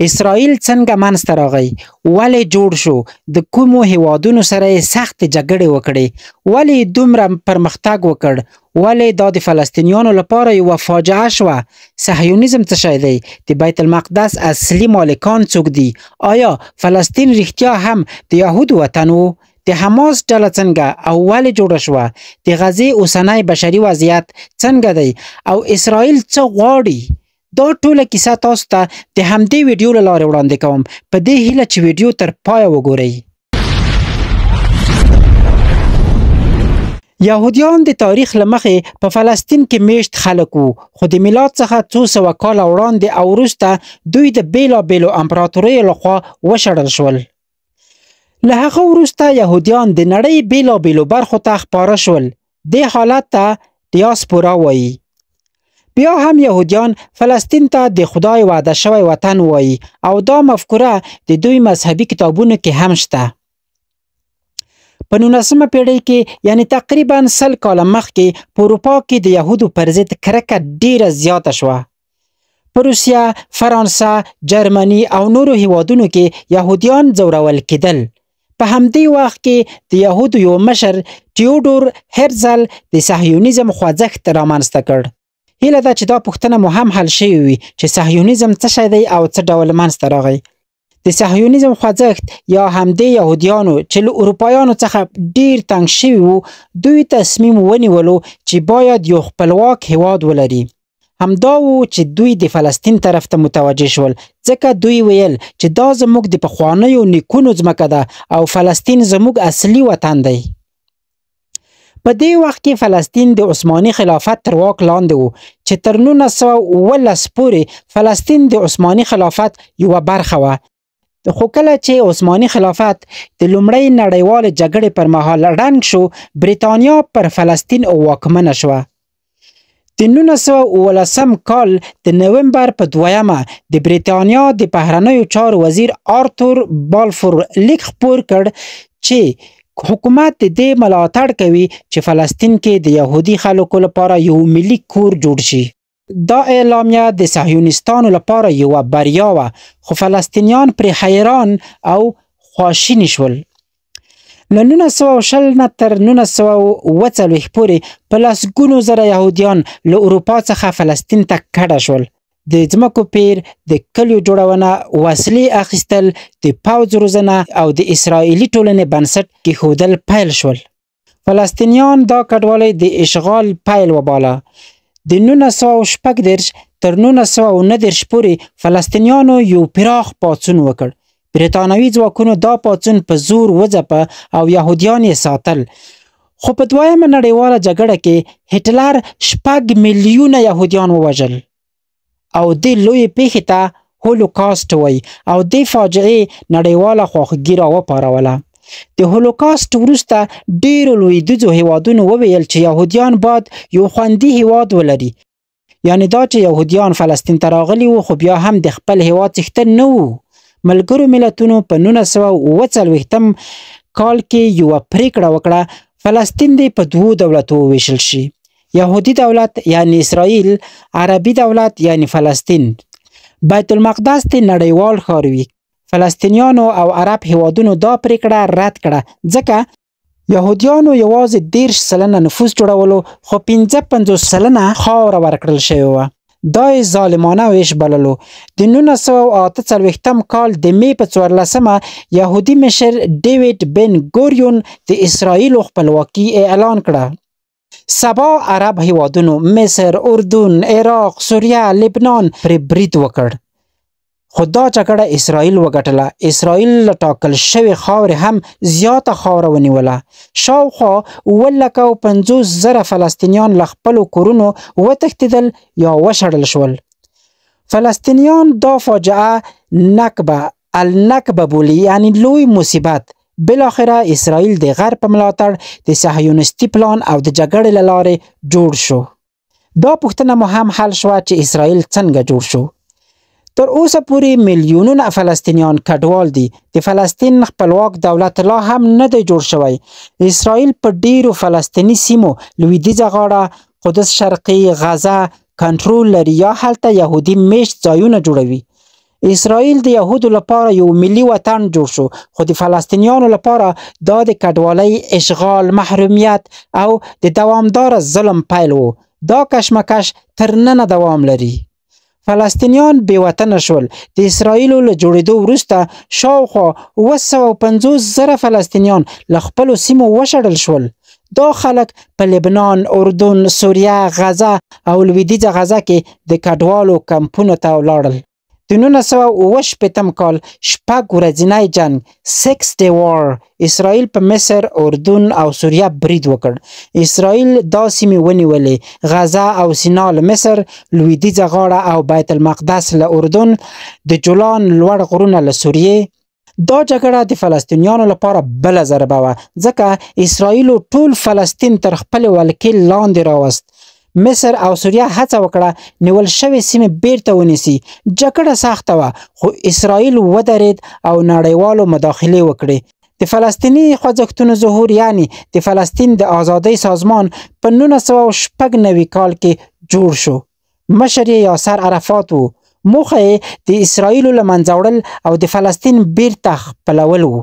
اسرائیل څنګه منځته راغی؟ ولې جوړ شو؟ د کومو هیوادونو سره یې سختې جګړې وکړې؟ ولې یې دومره پرمختګ وکړ؟ ولې دا د فلسطینیانو لپاره یوه فاجعه شوه؟ صهیونیزم څه شی دی؟ د بیت المقدس اصلي مالکان څوک دي؟ آیا فلسطین رښتیا هم د یهودو وطن و؟ د حماس ډله څنګه او ولې جوړه شوه؟ د غزې اوسنی بشري وضعیت څنګه دی؟ او اسرائیل څه غواړي؟ دا ټوله کیسه تاسو ته د همدې ویډیو له لارې وړاندې کوم، په دې هیله چې ویډیو تر پایه وګورئ. یهودیان د تاریخ له مخې په فلسطین کې میشت خلک وو، خو د میلاد څخه څو سوه کاله وړاندې او وروسته دوی د بیلابیلو امپراتوریو لخوا وشړل شول. له هغه وروسته یهودیان د نړۍ بیلابیلو برخو ته خپاره شول. دې حالت ته دیاسپورا وایي. بیا هم یهودیان فلسطین ته د خدای وعده شوی وطن وایي او دا مفکوره د دوی مذهبي کتابونو کې هم شته. په 19مه پیړۍ کې، یعنی تقریبا 100 کاله مخکې، په اروپا کې د یهودو پر ضد کرکه ډیره زیاته شوه. په روسیه، فرانسه، جرمني او نورو هیوادونو کې یهودیان ځورول کېدل. په همدې وخت کې د یهودو یو مشر تیوډور هرزل د صهیونیزم خوځښت رامنځته کړ. هیله ده چې دا پوښتنه مو هم حل شوې وي چې صهیونیزم څه شی دی او څه ډول منځته راغی. د صهیونیزم خوځښت یا همدې یهودیانو چې له اروپایانو څخه ډیر تنګ شوي وو، دوی تصمیم ونیولو چې باید یو خپلواک هیواد ولري. همدا و چې دوی د فلسطین طرف ته متوجه شول، ځکه دوی ویل چې دا زموږ د پخوانیو نیکونو ځمکه ده او فلسطین زموږ اصلي وطن دی. په دې وخت کې فلسطین د عثماني خلافت تر واک لاندې و چې تر 1917 پورې فلسطین د عثماني خلافت یوه برخه وه. خو کله چې عثماني خلافت د لومړۍ نړیوالې جګړې پر مهال ړنګ شو، بریتانیا پر فلسطین واکمنه شوه. د 1917 کال د نومبر په 2مه د بریتانیا د بهرنیو چارو وزیر آرتور بالفور لیک خپور کړ چې حکومت د دې ملاتړ کوي چې فلسطین کې د یهودي خلکو لپاره یو ملي کور جوړ شي. دا اعلامیه د صهیونیستانو لپاره یوه بریا وه، خو فلسطینیان پرې حیران او خواشیني شول. له 1920 نه تر 1947 پورې په لسګونو زره یهودیان له اروپا څخه فلسطین ته کډه شول. د ځمکو پیر، د کلیو جوړونه، وسلې اخیستل، د پوځ روزنه او د اسرائیلي ټولنې بنسټ کیښودل پیل شول. فلسطینیان دا کډوالۍ د اشغال پیل وباله. د 1936 تر 1939 پورې فلسطینیانو یو پراخ پاڅون وکړ. بریتانوي ځواکونو دا پاڅون په زور وځپه او یهودیان یې ساتل. خو په دویمه نړیواله جګړه کې هټلر 6 میلیونه یهودیان ووژل او دې لویې پیښې ته هولوکاست وایي او دې فاجعې نړیواله خواخوږي راوپاروله. د هولوکاست وروسته ډیرو لویدیځو هیوادونو وویل چې یهودیان باید یو خوندي هیواد ولري. یعنی دا چې یهودیان فلسطین ته راغلي وو، خو بیا هم د خپل هیواد څښتن نه وو. ملګرو ملتونو په 1947 کال کې یوه پریکړه وکړه، فلسطین دې په دوو دولتو وویشل شي: یهودي دولت یعنی اسرائیل، عربي دولت یعنی فلسطین. بیت المقدس دې نړیوال ښار وي. فلسطینیانو او عرب هیوادونو دا پریکړه رد کړه، ځکه یهودیانو یوازې 30% نفوس جوړولو، خو 55% خاوره ورکړل شوې وه. دا یې ظالمانه ویش بللو. د 1948 کال د می په 14مه یهودي مشر ډیویډ بن ګوریون د اسرائیلو خپلواکي اعلان کړه. سبا عرب هیوادونو مصر، اردن، عراق، سوریه، لبنان پرې برید وکړ، خو دا جګړه اسرائیل وګټله. اسرائیل له ټاکل شوې خاورې هم زیاته خاوره ونیوله. شاوخوا 750,000 فلسطینیان له خپلو کورونو وتښتېدل یا وشړل شول. فلسطینیان دا فاجعه نکبه النکبه بولي، یعنی لوی مصیبت. بالاخره اسرائیل د غرب په ملاتړ د صهیونیستي پلان او د جګړې له لارې جوړ شو. دا پوښتنه مو هم حل شوه چې اسرائیل څنګه جوړ شو. تر اوسه پورې میلیونونه فلسطینیان کډوال دي. د فلسطین خپلواک دولت لا هم نه دی جوړ شوی. اسرائیل په ډیرو فلسطیني سیمو، لویدیځه غاړه، قدس شرقي، غزه کنټرول لري یا هلته یهودي میشت ځایونه جوړوي. اسرائیل د یهودو لپاره یو ملي وطن جوړ شو، خو د فلسطینیانو لپاره دا د کډوالۍ، اشغال، محرومیت او د دوامداره ظلم پیل و. دا کشمکش تر ننه دوام لري. فلسطینیان بې وطنه شول. د اسرائیلو له جوړېدو وروسته شاوخوا 750,000 فلسطینیان له خپلو سیمو وشړل شول. دا خلک په لبنان، اردن، سوریه، غزه او لویدیځه غزه کې د کډوالو کمپونو ته ولاړل. د 1967 کال 6 ورځنی جنګ، Six Day War، اسرائیل په مصر، اردن او سوریه برید وکړ. اسرائیل دا سیمې ونیولې: غزه او سینا له مصر، لویدیځه غاړه او بیت المقدس له اردن، د جولان لوړ غرونه له سوریې. دا جګړه د فلسطینیانو لپاره بله ضربه وه، ځکه اسرائیلو ټول فلسطین تر خپلې ولکې لاندې راوست. مصر او سوریه هڅه وکړه نیول شوې سیمې بیرته ونیسي. جګړه سخته وه، خو اسرائیل ودرید او نړیوالو مداخلې وکړې. د فلسطیني خوځښتونو ظهور، یعنی د فلسطین د ازادۍ سازمان، په 1996 کال کې جوړ شو. مشر یې یاسر عرفات و. موخه یې د اسرائیلو له منځه وړل او د فلسطین بیرته خپلول وو.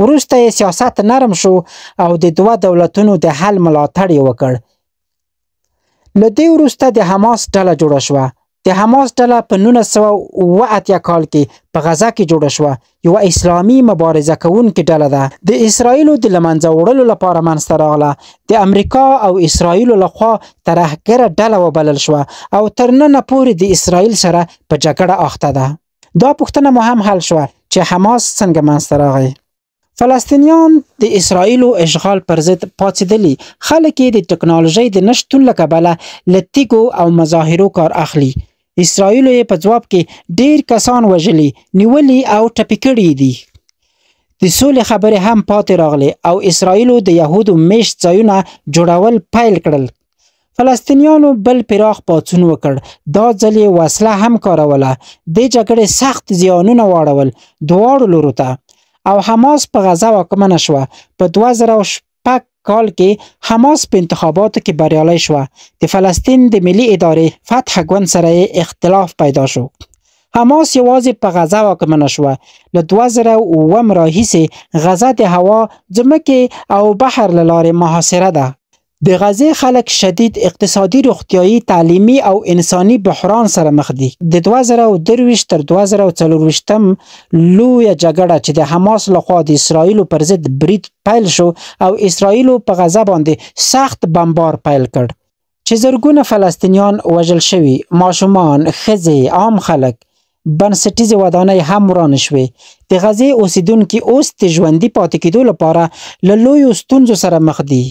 وروسته یې سیاست نرم شو او د دوه دولتونو د حل ملاتړ یې وکړ. له دې وروسته د حماس ډله جوړه شوه. د حماس ډله په 1987 کال کې په غزه کې جوړه شوه. یوه اسلامي مبارزه کوونکې ډله ده. د اسرائیلو د له منځه وړلو لپاره منځته راغله. د امریکا او اسرائیلو لخوا ترهګره ډله وبلل شوه او تر ننه پورې د اسرائیل سره په جګړه اخته ده. دا پوښتنه مو هم حل شوه چې حماس څنګه منځته راغی. فلسطینیان د اسرائیلو اشغال پر ضد پاڅېدلي. خلک یې د ټکنالوژۍ د نشتون له کبله له تیږو او مظاهرو کار اخلي. اسرائیلو یې په ځواب کې ډیر کسان وژلي، نیولي او ټپي کړي دي. د سولې خبرې هم پاتې راغلې او اسرائیلو د یهودو میشت ځایونه جوړول پیل کړل. فلسطینیانو بل پراخ پاڅون وکړ. دا ځل یې وسله هم کاروله. دې جګړې سخت زیانونه واړول دواړو لورو ته، او حماس په غزه واکمنه شوه. په 2006 کال کې حماس په انتخاباتو کې بریالی شوه. د فلسطین د ملي ادارې فتح ګوند سره یې اختلاف پیدا شو. حماس یوازې په غزه واکمنه شوه. له 2007 راهیسې غزه د هوا، ځمکې او بحر له لارې محاصره ده. د غزې خلک شدید اقتصادي، روغتیایي، تعلیمي او انساني بحران سره مخ دي. د 2023 تر 2024 لویه جګړه چې د حماس لخوا د اسرائیلو پر ضد برید پیل شو او اسرائیلو په غزه باندې سخت بمبار پیل کړ، چې زرګونه فلسطینیان وژل شوي، ماشومان، ښځې، عام خلک، بنسټیزې ودانۍ هم ورانې شوې. د غزې اوسیدونکي اوس د ژوندي پاتې کېدو لپاره له لویو ستونزو سره مخ دي.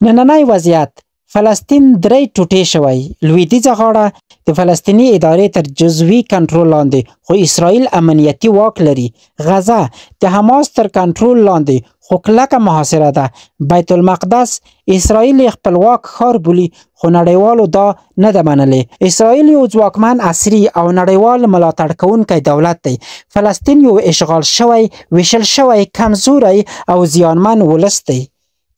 نننی وضعیت: فلسطین 3 ټوټې شوی. لویدیځه غاړه د فلسطیني ادارې تر جزوي کنټرول لاندې، خو اسرائیل امنیتي واک لري. غزه د حماس تر کنټرول لاندې، خو کلکه محاصره ده. بیت المقدس اسرائیل یې خپلواک ښار بولي، خو نړیوالو دا نه ده منلې. اسرائیل یو ځواکمن، عصري او نړیوال ملاتړ کوونکی دولت دی. فلسطین یو اشغال شوی، ویشل شوی، کمزوری او زیانمن ولس دی.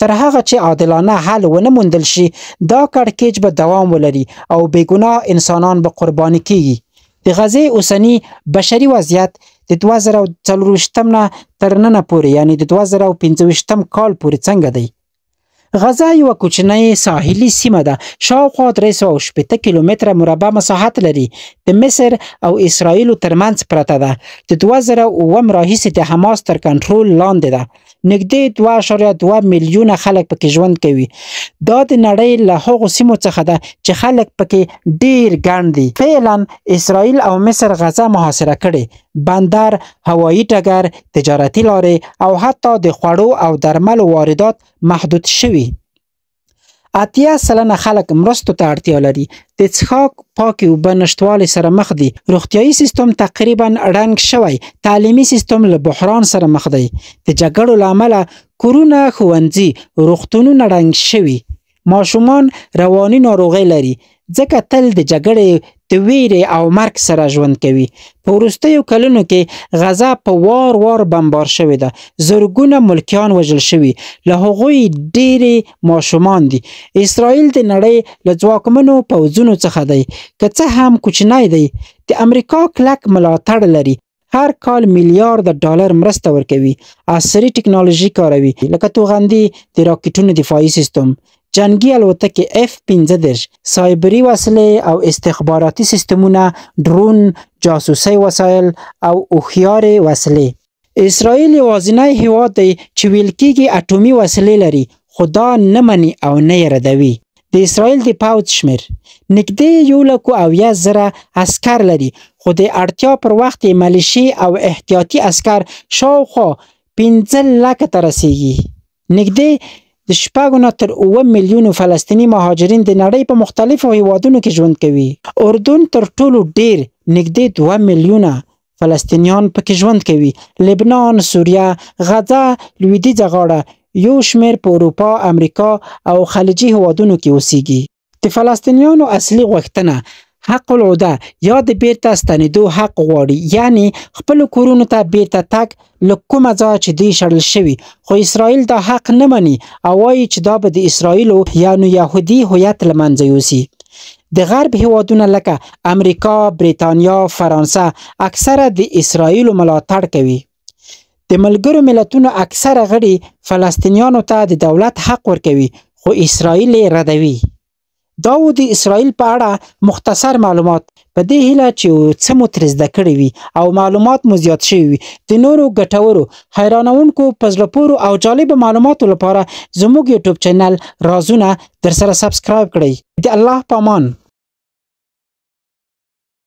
تر هغه چې عادلانه حل ونه موندل شي، دا کړکېچ به دوام ولري او بېګناه انسانان به قرباني کیږي. د غزې اوسنی بشري وضعیت د 2024 نه تر ننه پورې، یعنی د 2025 کال پورې څنګه دی؟ غزه یوه کوچنۍ ساحلي سیمه ده، شاوخوا 360 کیلومتره مربع مساحت لري. د مصر او اسرائیلو ترمنځ پرته ده. د 2007 راهیسې د حماس تر کنټرول لاندې ده. نږدې 2.2 میلیونه خلک پکې ژوند کوي. دا د نړۍ له هغو سیمو څخه ده چې خلک پکې ډیر ګڼ دي. فعلا اسرائیل او مصر غزه محاصره کړې. بندر، هوایي ډګر، تجارتي لارې او حتی د خوړو او درملو واردات محدود شوي. 80% خلک مرستو ته اړتیا لري. د څښاک پاکې اوبه نشتوالي سره مخ دي. روغتیایي سیستم تقریبا ړنګ شوی. تعلیمي سیستم له بحران سره مخ دی. د جګړو له امله کورونه، ښوونځي، روغتونونه ړنګ شوي. ماشومان رواني ناروغۍ لري، ځکه تل د جګړې د ویرې او مرګ سره ژوند کوي. په وروستیو کلونو کې غزه په وار وار بمبار شوې ده. زرګونه ملکیان وژل شوي، له هغوی ډېری ماشومان دي. اسرائیل د نړۍ له ځواکمنو پوځونو څخه دی، که څه هم کوچنی دی. د امریکا کلک ملاتړ لري، هر کال میلیارد ډالر مرسته ورکوي، عصري ټکنالوژي کاروي لکه توغندي، د راکټونو دفاعي سیستم، جنګي الوتکې F-35، سایبري وسلې او استخباراتي سیستمونه، ډرون، جاسوسي وسایل او هوښیارې وسلې. اسرائیل یوازینی هیواد دی چې ویل کیږي اټومي وسلې لري، خو دا نه مني او نه یې ردوي. د اسرائیل د پوځ شمېر نږدې 170,000 عسکر لري، خو د اړتیا پر وخت یې ملیشې او احتیاطي عسکر شاوخوا 5 لکه ته رسیږي. نږدې د 6 نه تر 7 میلیونو فلسطیني مهاجرین د نړۍ په مختلفو هیوادونو کې ژوند کوي. اردن تر ټولو ډیر، نږدې 2 میلیونه فلسطینیان پکې ژوند کوي. لبنان، سوریه، غزه، لویدیځه غاړه، یو شمېر په اروپا، امریکا او خلیجي هیوادونو کې اوسیږي. د فلسطینیانو اصلي غوښتنه حق العوده یا د بیرته ستنېدو حق غواړي، یعنی خپلو کورونو ته بیرته تګ له کومه ځایه چې دوی شړل شوي، خو اسرائیل دا حق نه مني او وایي چې دا به د اسرائیلو یعنی یهودي هویت له منځه یوسي. د غرب هیوادونه لکه امریکا، بریتانیا، فرانسه اکثره د اسرائیلو ملاتړ کوي. د ملګرو ملتونو اکثره غړي فلسطینیانو ته د دولت حق ورکوي، خو اسرائیل یې ردوي. دا و د اسرائیل په اړه مختصر معلومات، په دې هیله چې څه مو ترې زده کړي وي او معلومات مو زیات شوي وي. د نورو ګټورو، حیرانوونکو، په زړه پورو او جالبو معلوماتو لپاره زموږ یوټیوب چینل رازونه در سره سبسکرایب کړئ. د الله په امان.